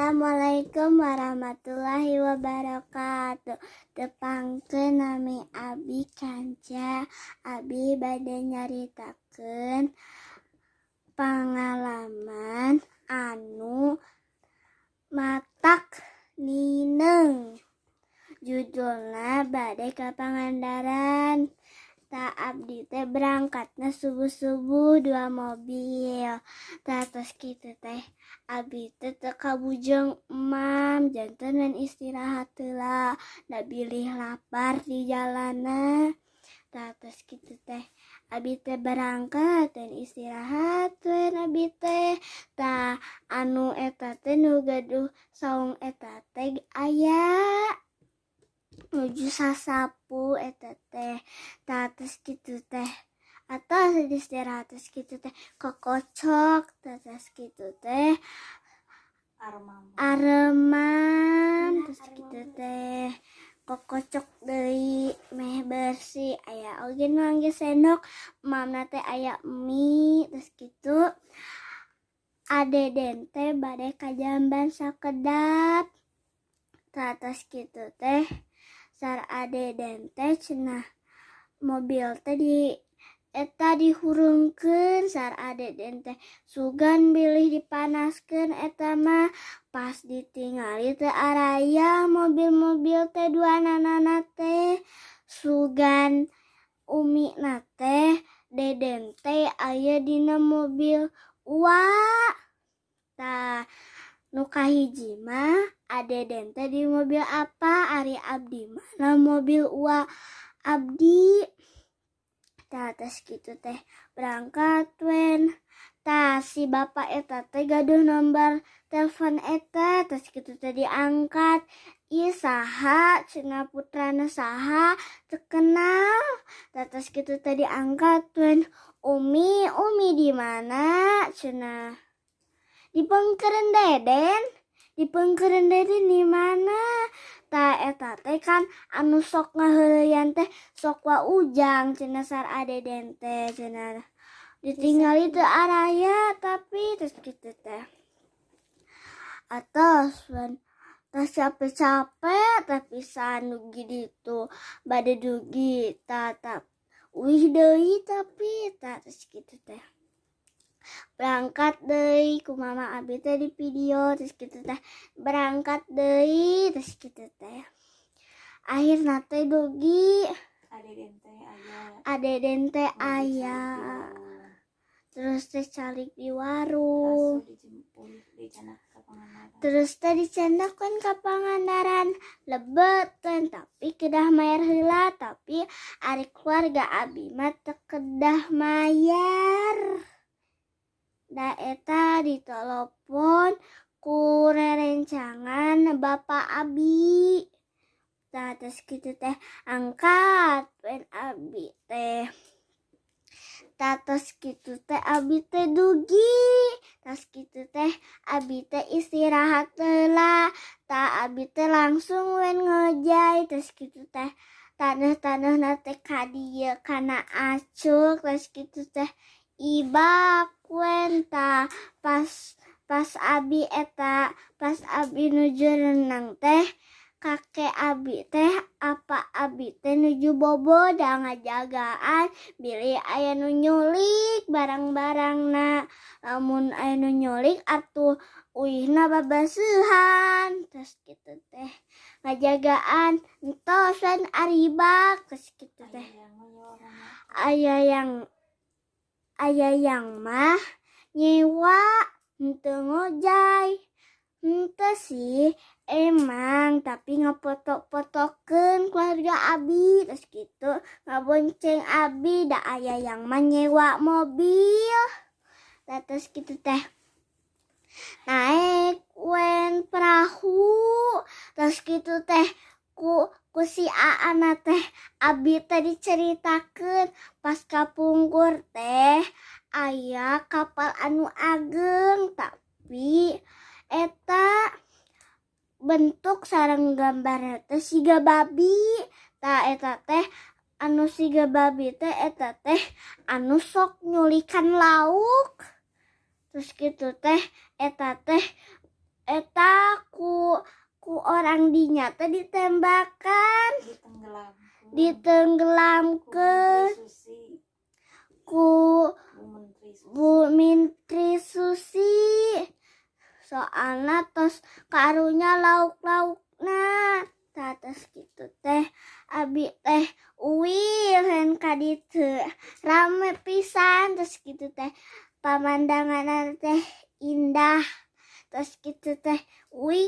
Assalamualaikum warahmatullahi wabarakatuh. Tepangkeun, nami Abi Kanca. Abi bade nyaritakeun pangalaman anu matak nineung. Judulna Bade ka Pangandaran. Tah, abdi teh berangkatna subuh-subuh dua mobil. Tah, tos kitu teh abi teh teu kabujeng emam, janten we istirahat heula, da bilih lapar di jalanna. Tah, tos kitu teh abi teh berangkat dan istirahat we abi teh. Tah, anu eta teh nu gaduh saung eta teh aya nuju sasapu eta teh. Tah, tos kitu teh atos istirahat, tos kitu teh kokocok. Tah, tos kitu teh aremam, terus kitu teh kokocok deui meh bersih, aya oge nu ngangge sendok. Emamna teh aya mie. Terus kitu Adeden teh bade ka jamban sakedap. Tah, tos kitu teh sar Adeden teh cenah mobil teh di eta dihurungkeun. Sar Adeden teh sugan bilih dipanaskeun eta mah. Pas ditingali teh araya mobil-mobil teh duananana teh, sugan umina teh Deden teh aya dina mobil Uwa. Tah, nu kahiji mah Adeden teh di mobil apa, ari abdi mah na mobil Uwa abdi. Tah, tos kitu teh berangkat wen. Tah, si bapak eta teh gaduh nomor telepon eta. Tos kitu teh diangkat. "Ieu saha?" cenah, "putrana saha?" Teu kenal. Tah, tos kitu teh diangkat wen. "Umi, Umi di mana?" cenah. "Di Pengkeren Deden." "Di Pengkeren Deden di mana?" Tah, eta teh kan anu sok ngaheureuyan teh sok wa Ujang cenah. Sar Adeden teh cenah ditinggali teu araya, tapi terus kitu teh atos wen. Tos capek-capek tapi dugi ditu, bade dugi tatap uih deui, tapi tah, terus kitu teh berangkat deui. Ku mama abi teh di video. Terus kitu teh berangkat deui, terus kitu teh akhirna teh dugi. Adeden teh aya. Adeden teh aya, terus teh calik di warung. Terus teh dicandak kan ka Pangandaran, lebet tapi kedah mayar heula, tapi ari keluarga abi mah teu kedah mayar. Da eta ditelepon ku rerencangan bapak abi. Tah, terus kitu teh angkat pen abi teh. Tah, tos kitu teh abi teh dugi. Tos kitu teh abi teh istirahat heula. Tah, abi teh langsung wen ngojay. Terus kitu teh taneuh-taneuhna teh ka dieu kana acuk. Terus kitu teh ibak wen. Tah, pas pas abi eta, pas abi nuju renang teh, kakek abi teh apa abi teh nuju bobo, da ngajagaan bilih aya nu nyulik barang-barangna. Lamun aya nu nyulik atuh uihna babaseuhan. Terus kitu teh ngajagaan, entosan aribak. Terus kitu teh aya yang mah nyewa, henteu ngojay. Henteu sih emang, tapi ngafoto-fotokeun keluarga abi, terus kitu ngabonceng abi, da aya yang mah nyewa mobil. Tah, terus kitu teh naek wen perahu. Terus kitu teh ku si Aana teh abi teh diceritakeun pas kapungkur teh aya kapal anu ageng, tapi eta bentuk sareng gambarna teh siga babi. Tah, eta teh anu siga babi teh eta teh anu sok nyulikan lauk. Terus kitu teh eta teh eta Ku orang dinya teh ditembakan. Ditenggelamkeun. Ditenggelamkeun. Ku Menteri Susi. Ku Bu Menteri Susi. Bu Menteri Susi, soalna tos karunya lauk-laukna. Tah, tos kitu teh abi teh uih ka ditu, rame pisan. Terus kitu teh pamandangan teh indah, terus kitu teh uih.